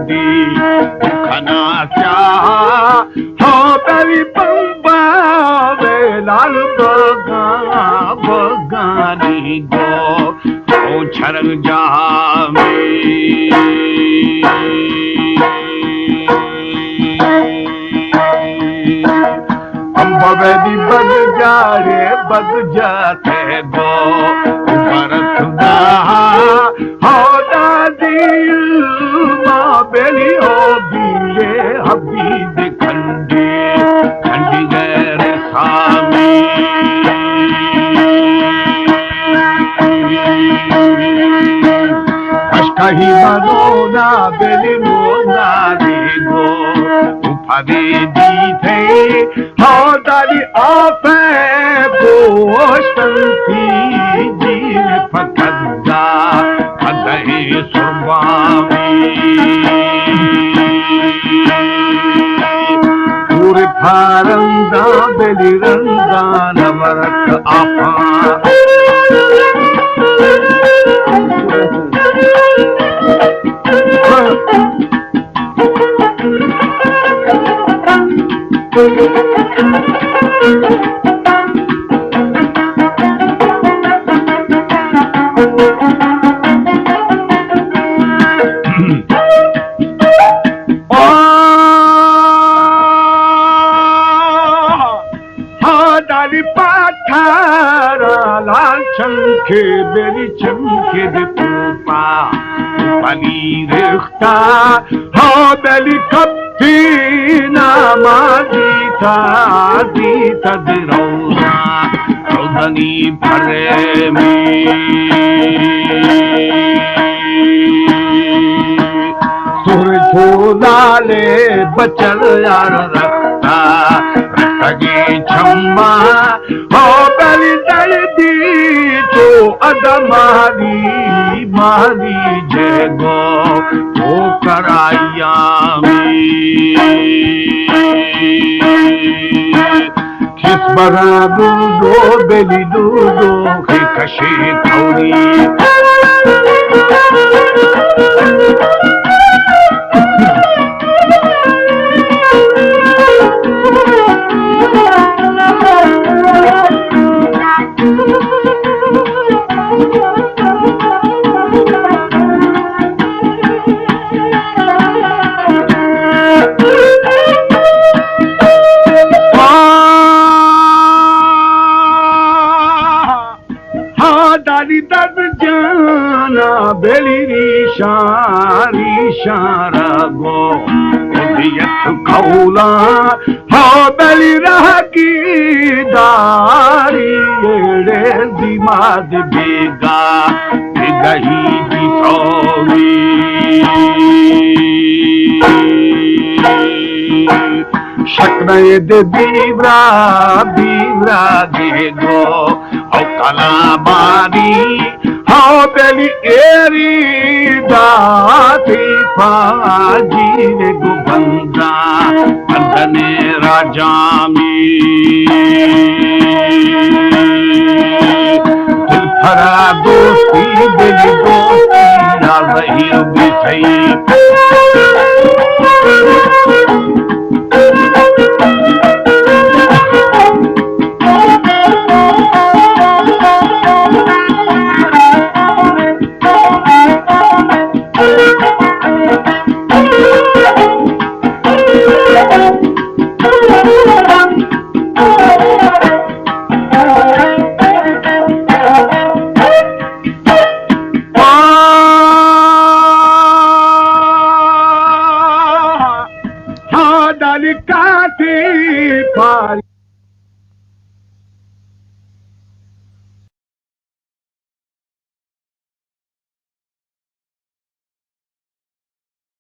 کنا سیاہ ہو بری پمبا وے لال بگا بگانی گو او چھرگ جامی۔ امبا ویدی بگ جاڑے بگ جاتے گو برت دا ہو دادی ما بیلی ہو بیلے حبیب کھنڈی کھنڈی غیر سامی۔ اشکہی منونا بیلی نونا دیگو پدی دیتے ہو دادی آپے گوشتن تی جیر پکدا پدہی سربامی۔ پورے پھارنداں بلی رندان ورک آپاں۔ آہ! ہا دالی پاتھارا لال چنکے بلی چنکے دے پوپا پلی رختا ہا بلی کپی ناما دیتا دیتا درونا رودنی پریمی۔ سر جھولالے بچل یار رکھتا رکھگی چھما ہو بلی دردی تو ادمانی مانی جے گو تو کرایامی۔ کس برا دودو بلی دودو کہ کشی توری۔ ہا دالی درد جانا بلی ریشان ریشان رگو طبیعت کولا ہا بلی رہ کی داری ایڑے دیماد بیگا دگہی دی سومی۔ شک نئے دے بیورا بیورا گے گو او کلامانی ہو بلی ایری داتی پاجی گو بندہ بندنے راجامی۔ دل پھرا دوستی دل دوستی را زہیر بسئی۔